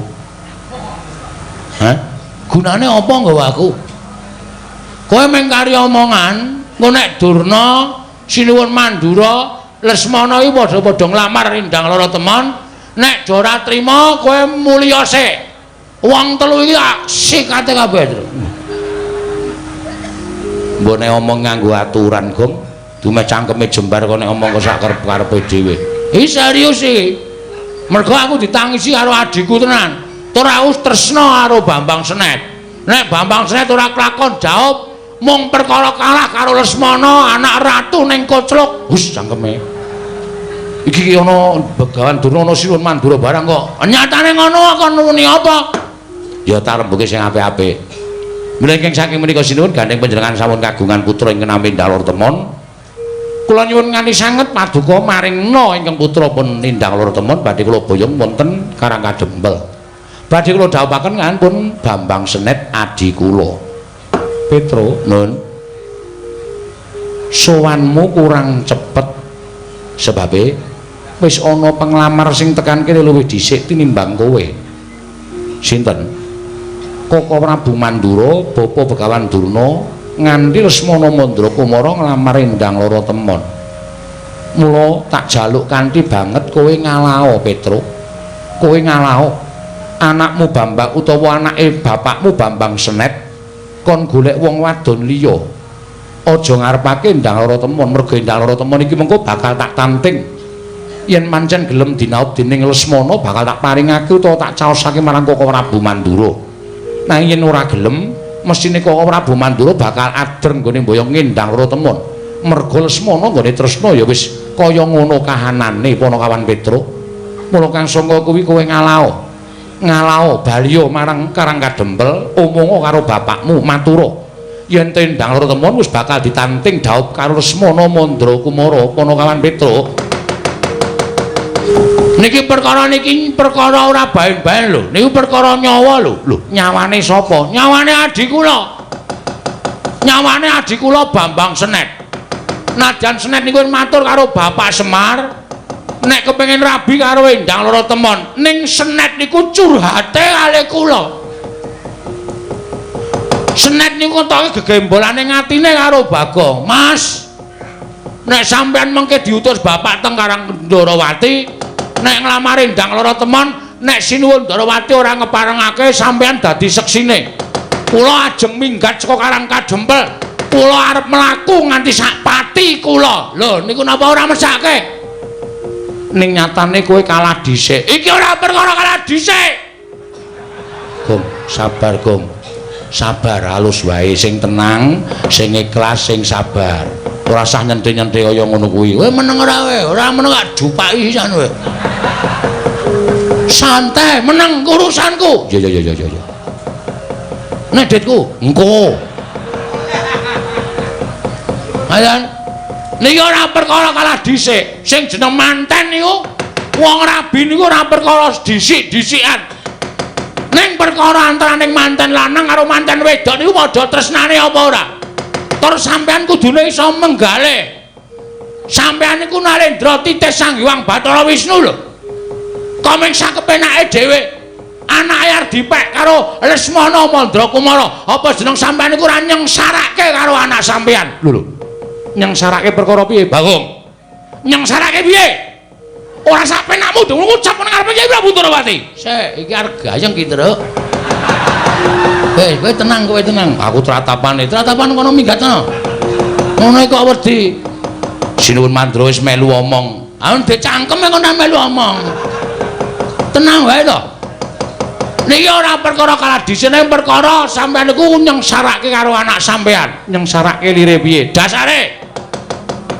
Hah? Gunane apa nggawa aku? Kowe mung kari omongan, engko nek Durna, Sinuwun Mandura, Lesmana iki padha-padha nglamar Endang Loro Temon, nek ora trima kowe mulya sik. Wong telu iki tak sikate kabeh, Tru. Mbok nek omong nganggo aturan, Gong. Dumeh cangkeme jembar kok nek omong kok sak karep-karepe dhewe. Iki serius iki. Mergo aku ditangisi karo adhiku tenan. Tur aku tresna karo Bambang Senet. Nek Bambang Senet ora kelakon jawab mung perkara kalah karo Lesmana anak ratu ning Koclok. Hus cangkeme. Iki ki ana Begawan Durna ana Sinuwun Mandura barang kok. Nyatane ngono kok nuni apa? Ya tarembuke sing apik-apik. Mila ingkang saking menika sinuwun gandeng panjenengan sampun kagungan putra ingkang nami Endang Loro Temon. Kula nyuwun nganti sanget paduka maringna ingkang putra pun Endang Loro Temon badhe kula boyong wonten Karang Kadempel. Badhe kula dhawuhaken kan pun Bambang Senet adi kula. Petro, nun. Sowanmu kurang cepet sebabe wis ana penglamar sing tekan kene luwih dhisik tinimbang kowe. Sinten? Koko Prabu Mandura, Bapa Begawan Durna, nganti Lesmana Mandra Kumara nglamar Endang Loro Temon. Mula tak jaluk kanthi banget kowe ngalao, Petro. Kowe ngalao anakmu Bambang utawa anake bapakmu Bambang Senet kon golek wong wadon liya. Aja ngarepake Endang Loro Temon, merga Endang Loro Temon iki mengko bakal tak tanting. Yen mancen gelem dinaup dening Lesmana bakal tak paringake utawa tak caosake marang Koko Prabu Mandura. Nanging yen ora gelem, mesthine Koko Prabu Mandura bakal ader nggone mboyong Endang Loro Temon. Merga Lesmana nggone tresna ya wis kaya ngono kahanane Panakawan Petro. Mula kang sangka kuwi kowe ngalao. Ngalao baliya marang Karang Kadempel, omonga karo bapakmu matura. Yen Endang Loro Temon wis bakal ditanting dhaup karo Lesmana Mandra Kumara Panakawan Petro. Niki perkara niki perkara ora baen-baen lho. Niku perkara nyawa lho. Lho, nyawane sapa? Nyawane adhi kula. Nyawane adhi kula Bambang Senet. Nadyan Senet niku matur karo Bapak Semar nek kepengin rabi karo Endang Loro Temon, ning Senet niku curhate kali kula. Senet niku ketoke gegembolane ngatine karo Bagong. Mas, nek sampean mengke diutus bapak teng Karang Ndorowati, nek nglamar Endang Loro Temon, nek Sinuwun Ndorowati ora ngeparengake sampean dadi seksine. Kula ajeng minggat saka Karang Kadempel. Kula arep mlaku nganti sak pati kula. Lho niku napa ora mesake? Ning nyatane kowe kalah dhisik. Iki ora perkara kalah dhisik. Gong, sabar Gong. Sabar halus wae, sing tenang, sing ikhlas, sing sabar. Ora usah nyente-nyente kaya ngono kuwi. Kowe meneng ora kowe? Ora meneng gak dupaki sisan kowe. Santai, meneng urusanku. Ya ya ya ya ya. Nek ditku, engko. Ayan. Niki ora perkara kalah dhisik. Sing jeneng manten niku wong rabi niku ora perkara dhisik-dhisikan. Ning perkara antaraning manten lanang karo manten wedok niku padha tresnane apa ora? Tur sampean kudune iso menggale. Sampean niku Narendra titih Sang Hyang Bathara Wisnu lho. Kok mung sakepenake dhewe anake arep dipek karo Lesmana Mandra Kumara. Apa jeneng sampean niku ora nyengsarake karo anak sampean? Lho lho. Nyengsarake perkara piye, Bagong? Nyengsarake piye? Ora sak penakmu dong ngucap nang ngarepe Kyai Prabu Ndorowati. Sik, iki arep gayeng ki, Truk. Wis, kowe tenang, kowe tenang. Aku tratapane, tratapan kono minggat kono. Ngono kok wedi. Sinuwun Mandra wis melu omong. Ah ndek cangkem kono melu omong. Tenang wae to. Niki ora perkara kalah dhisik, ning perkara sampean niku nyengsarake karo anak sampean. Nyengsarake lire piye? Dasare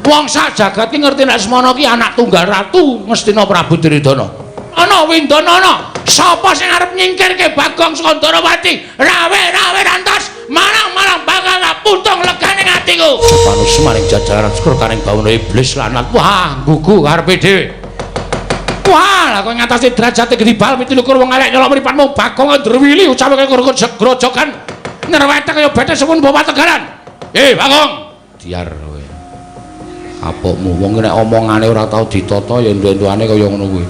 wong sak jagat ki ngerti nek Lesmana ki anak tunggal ratu Ngastina Prabu Duryudana. Ana Windana ana. Sapa sing arep nyingkirke Bagong saka Ndorowati? Rawe-rawe rantas, marang-marang bakal putung legane atiku. Panus maring jajaran sekretaring bawana iblis lanat. Wah, gugu karepe dhewe. Wah, lah kowe ngatasi derajate gedibal 27 wong elek nyolok mripatmu Bagong ndrewili ucape kaya grojogan. Nyerwete kaya bete sepun bawa Tegalan. Bagong. Diar kowe. Kapokmu wong nek omongane ora tau ditata ya entu-entuane kaya ngono kuwi.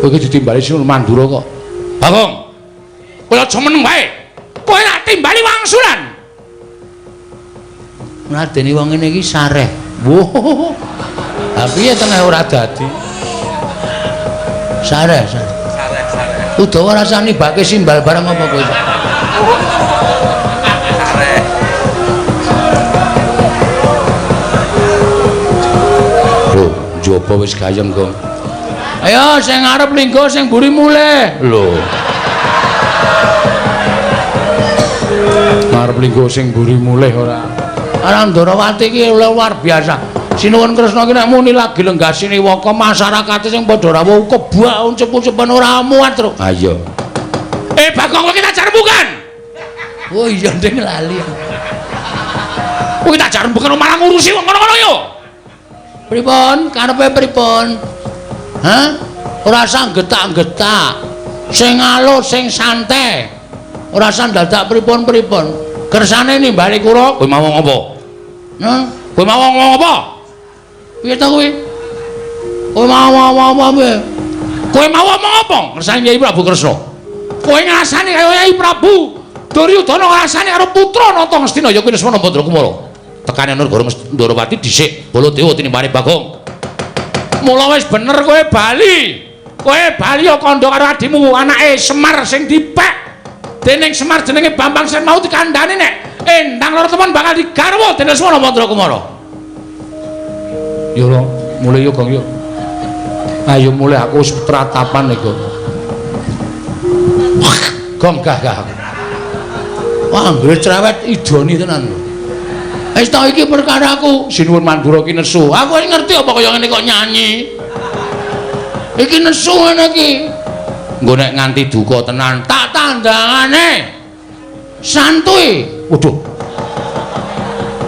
Kowe iki ditimbali Sinuwun Mandura kok. Bagong. Kowe aja meneng wae. Kowe tak timbali wangsulan. Ngladeni wong ngene iki sareh. Wah. Ha piye tengah ora dadi? Sareh, sareh. Sareh, sareh. Udawa rasane bake simbal barang apa kowe? Sareh. Lho, njaba wis gayeng, Gong. Ayo sing ngarep linggo sing mburi mulih. Lho. Ngarep linggo sing mburi mulih ora. Arang Ndorowati iki luar biasa. Sinuwun Kresna iki nek muni lagi lenggah siniwaka masyarakate sing padha rawuh kebak uncep-uncepan ora muat, Truk. Ha iya. Bagong kowe kita jarembukan. Oh iya nding lali. Kowe tak jarembukan malah ngurusi wong ngono-ngono yo. Pripun? Karepe pripun? Hah? Ora usah getak-getak. Sing alus, sing santai. Ora usah dadak pripun-pripun. Kersane nimbali kula, kowe mau ngomong apa? Hah? Kowe mau ngomong apa? Piye ta kowe? Kowe mau ngomong apa piye? Kowe mau ngomong apa? Kersane Kyai Prabu Kresna. Kowe ngrasani kaya Kyai Prabu Duryudana ngrasani karo putra Nata Ngastina ya kuwi Lesmana Bandrakumara. Tekane Negara Ndorowati dhisik Baladewa tinimbane Bagong. Mula wis bener kowe bali. Kowe bali ya kandha karo adimu anake Semar sing dipek. Dening Semar jenenge Bambang Sen mau dikandhani nek Endang Loro Temon bakal digarwa dening Lesmana Bandrakumara. Yo lho, mulih yo Gong yo. Ayo mulih aku wis tratapan iki. Gong gah gah aku. Wah, anggere cerewet idoni tenan lho. Wis ta iki perkaraku, Sinuwun Mandura ki nesu. Aku wis ngerti apa kaya ngene kok nyanyi. Iki nesu ngene iki. Engko nek nganti duka tenan, tak tandangane. Santuy. Waduh.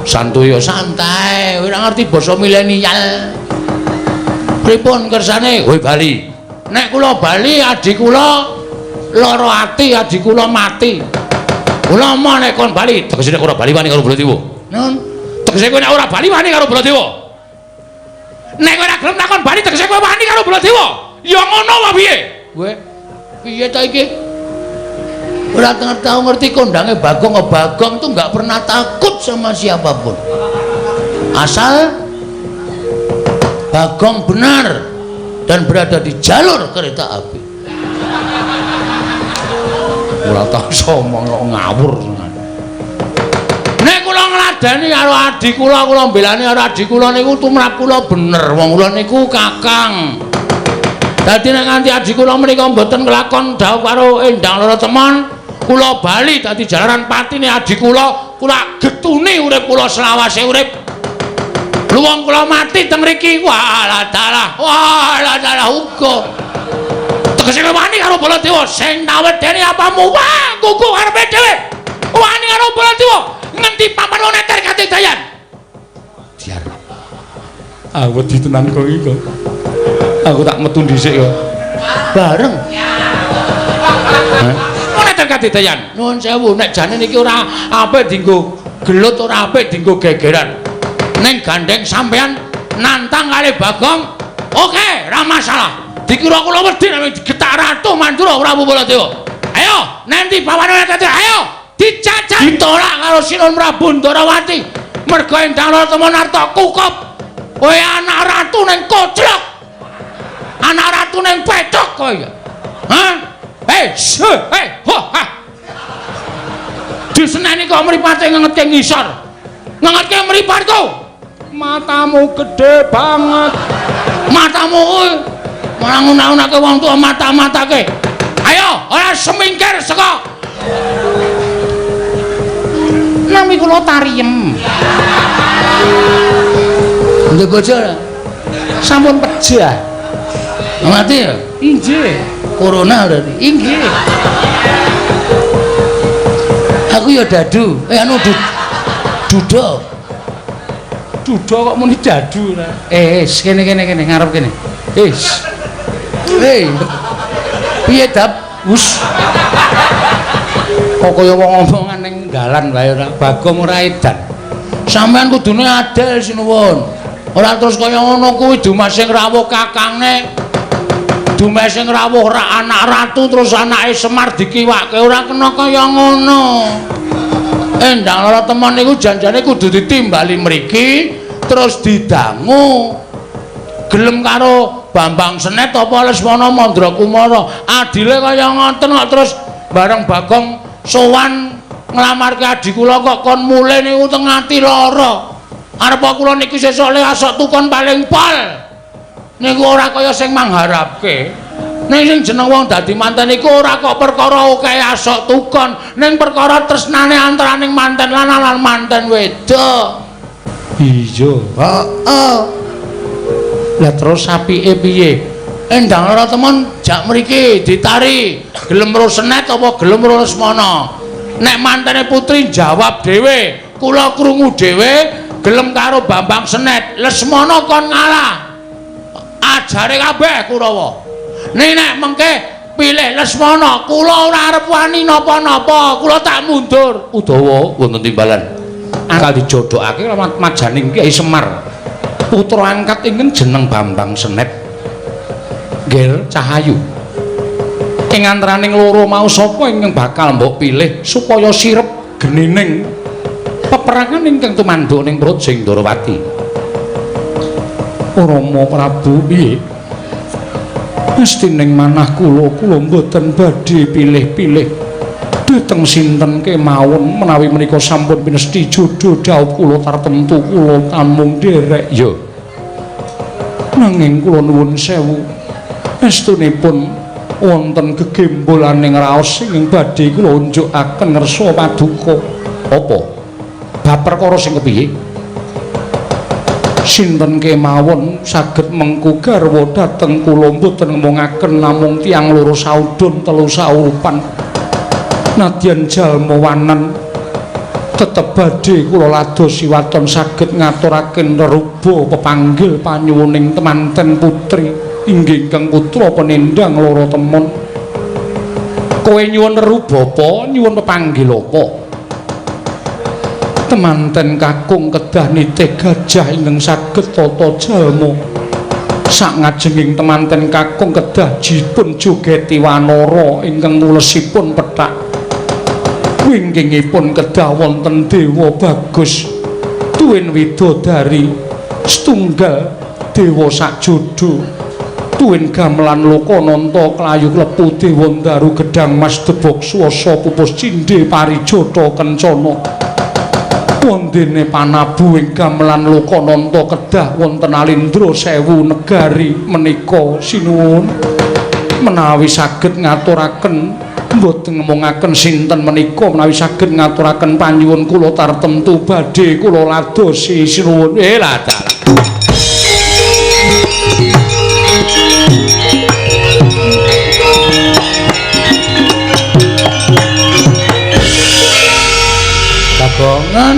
Santuy ya santai, ora ngerti basa milenial. Pripun kersane? Kowe bali. Nek kula bali adi kula lara ati, adi kula mati. Kula moh nek kon bali, tegese nek ora bali wani karo Baladewa. Nun, tegese kowe nek ora bali wani karo Baladewa. Nek kowe ora gelem takon bali tegese kowe wani karo Baladewa. Ya ngono wae piye? Kowe piye ta iki? Ora tau ngerti kondange Bagong. Bagong tuh nggak pernah takut sama siapapun. Asal Bagong benar dan berada di jalur kereta api. Ora tau ngomong kok ngawur. Nek kula ngladeni karo adi kula, kula mbelani karo adi kula niku tumrap kula bener. Wong kula niku kakang. Dadi nek nganti adi kula menika mboten kelakon dhawuh karo Endang Loro Temon, kula bali dadi jalaran patine adi kula, kula getuni urip kula selawase urip. Luwung kula mati teng mriki, walah dalah, walah dalah uga. Tegese wani karo Baladewa sing tawedeni apamu, wah kuku karepe dhewe. Wani karo Baladewa ngendi papan neter katidayan. Diar. Aku wedi tenan kok iki. Aku tak metu dhisik kok. Bareng. Hah? Neter katidayan. Nuwun sewu nek jane niki ora apik dienggo gelut, ora apik dienggo gegeran. Ning gandeng sampean nantang kali Bagong, oke, ora masalah. Dikira kula wedi nek digetak Ratu Mandura Prabu Baladewa. Ayo, nanti pawane tete, ayo dijajal. Ditolak karo Sinuwun Prabu Ndorowati. Mergo Endang Loro Temon arta kukup. Kowe anak ratu ning koclok. Anak ratu ning pethok kowe. Hah? Hei, hei, ho, ha. Diseneni kok mripate ngengetke ngisor. Ngengetke mripatku. Matamu gede banget. Matamu kuwi malah ngunah-unahke wong tuwa mata-matake. Ayo, ora semingkir saka. Nami kula Tariem. Ndek bojo ora? Sampun pejah. Mati ya? Inggih. Corona berarti. Inggih. Aku ya dadu. Anu duda. Duda kok muni dadu ora? Kene kene kene ngarep kene. Hei. Piye dap? Wus. Kok kaya wong omongan ning dalan wae ora Bagong ora edan. Sampeyan kudune adil sinuwun. Ora terus kaya ngono kuwi dumas sing rawuh kakange. Dumas sing rawuh ra anak ratu terus anake Semar dikiwake ora kena kaya ngono. Endang Lara Temon niku janjane kudu ditimbali mriki terus didangu. Gelem karo Bambang Senet apa Lesmana Mandrakumara. Adile kaya ngoten kok terus bareng Bagong sowan nglamarke adi kula kok kon mulih niku teng ati lara. Arep kula niki sesuk le asok tukon paling pol. Niku ora kaya sing mangharapke. Ning sing jeneng wong dadi manten iku ora kok perkara akeh asok tukon, ning perkara tresnane antaraning manten lanang lan manten wedok. Iya, heeh. Lah terus apike piye? Endang Lara Temon jak mriki ditari, gelem ro Senet apa gelem ro Lesmana? Nek mantene putri jawab dhewe, kula krungu dhewe gelem karo Bambang Senet, Lesmana kon ngalah. Ajare kabeh Kurawa. Ning nek mengke pilih Lesmana, kula ora arep wani napa-napa, kula tak mundur. Udawa wonten timbalan. Akal dijodhokake majaning Kyai Semar. Putra angkat ingkang jeneng Bambang Senet. Ger Cahayu. Ing antaraning loro mau sapa ingkang bakal mbok pilih supaya sirep genining peperangan ingkang tumanduk ning Praja Ndorowati. Rama Prabu piye? Mesti ning manah kula, kula mboten badhe pilih-pilih. Dhateng sinten kemawon menawi menika sampun pinesti jodho dhawuh kula tartemtu kula tamung nderek. Ya. Nanging kula nuwun sewu. Estunipun wonten gegembolaning raos ingkang badhe kula unjukaken ngersa paduka. Apa? Bab perkara sing kepiye? Sinten kemawon saged mengku garwa dhateng kula mboten ngomongaken namung tiyang loro saudon telu saupan. Nadyan jalma wanan tetep badhe kula ladosi waton saged ngaturaken reruba pepanggil panyuwuning temanten putri inggih ingkang putra penendang Lara Temon. Kowe nyuwun reruba apa? Nyuwun pepanggil apa? Temanten kakung kedah nitih gajah ingkang saged tata jalma. Sak ngajenging temanten kakung kedah dipun jogeti wanara ingkang mulesipun pethak. Wingkingipun kedah wonten dewa bagus tuwin widodari setunggal dewa sakjodo tuwin gamelan lokananta klayu klepu dewa ndaru gedang mas debok swasa pupus cindhe parijata kencana. Wondene panabu ing gamelan lokananta kedah wonten alindra sewu negari menika sinuwun. Menawi saged ngaturaken mboten ngomongaken sinten menika, menawi saged ngaturaken panyuwun kula tartemtu badhe kula ladosi sinuwun. Lah dalah. Bagongan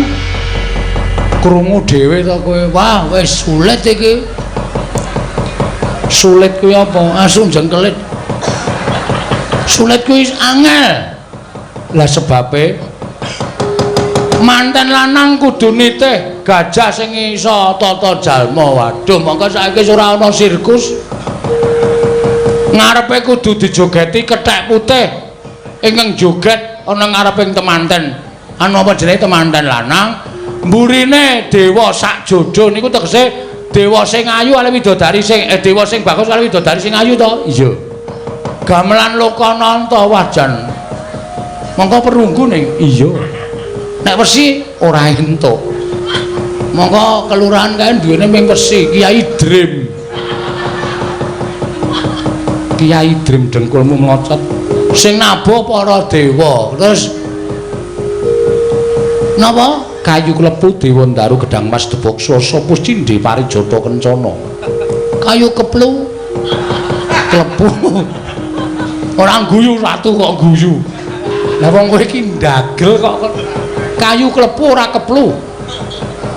krungu dhewe to kowe. Wah, wis sulit iki. Sulit kuwi apa? Asu jengkelit. Sulit kuwi angel. Lah sebabe manten lanang kudu nitih gajah sing iso tata jalma. Waduh, mongko saiki ora ana sirkus. Ngarepe kudu dijogeti kethek putih ingkang joget ana ngareping temanten. Anu apa jenenge temanten lanang? Mburine dewa sakjodo niku tegese dewa sing ayu kali widodari sing dewa sing bagus kali widodari sing ayu to? Iya. Gamelan lokananta wajan. Mongko perunggu ning. Iya. Nek wesi ora entuk. Mongko kelurahan kae duwene ming wesi, Kiai Dream. Kiai Dream dengkulmu mlocot. Sing nabuh para dewa. Terus napa? Kayu klepu dewa ndaru gedang mas debok swasa puscindhe parijata kencana. Kayu keplu. Klepu. Ora guyu ratu kok guyu. Lah wong kowe iki ndagel kok kayu klepu ora keplu.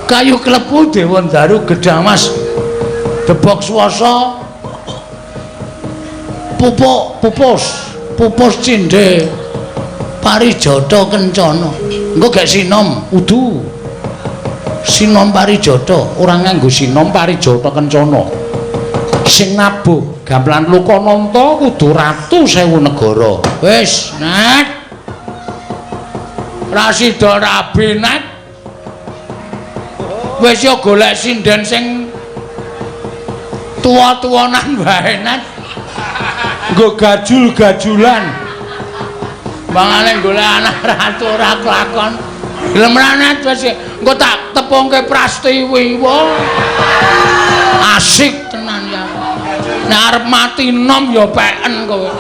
Kayu klepu dewa ndaru gedang mas debok swasa pupuk pupus. Pupus cindhe Parijata Kencana. Engko gek sinom, Udu. Sinom Parijata. Ora nganggo sinom Parijata Kencana. Sing nabuh gamelan Lokananta kudu ratu sewu negara. Wis, Net. Ra sida rabi, Net. Wis ya golek sinden sing tuwa-tuwanan wae, Net. Nggo gajul-gajulan. Mangane golek anak ratu ora kelakon. Gelem ra, Net? Wis engko tak tepungke Prastiwi. Wah. Asik tenan ya. Nek arep mati nom ya peken kowe.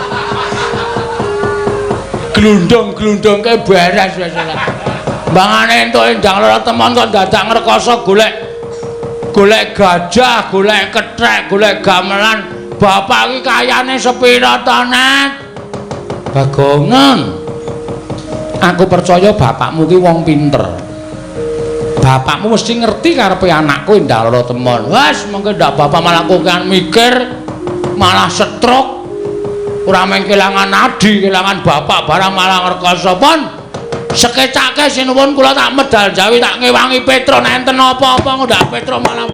Glundung-glundungke beres wis ora. Mbangane entuk Endang Lara Temon kok dadak ngrekoso golek golek gajah, golek kethek, golek gamelan. Bapak iki kayane sepira to, Net? Bagongan. Aku percaya bapakmu ki wong pinter. Bapakmu mesti ngerti karepe anakku Endang Lara Temon. Wes, mengke ndak bapak malah kokean mikir, malah stroke. Ora mung kelangan adi, kelangan bapak barang malah ngrekoso pun. Sekecake sinuwun kula tak medal jawi tak ngewangi Petro nek enten apa-apa ndak Petro malah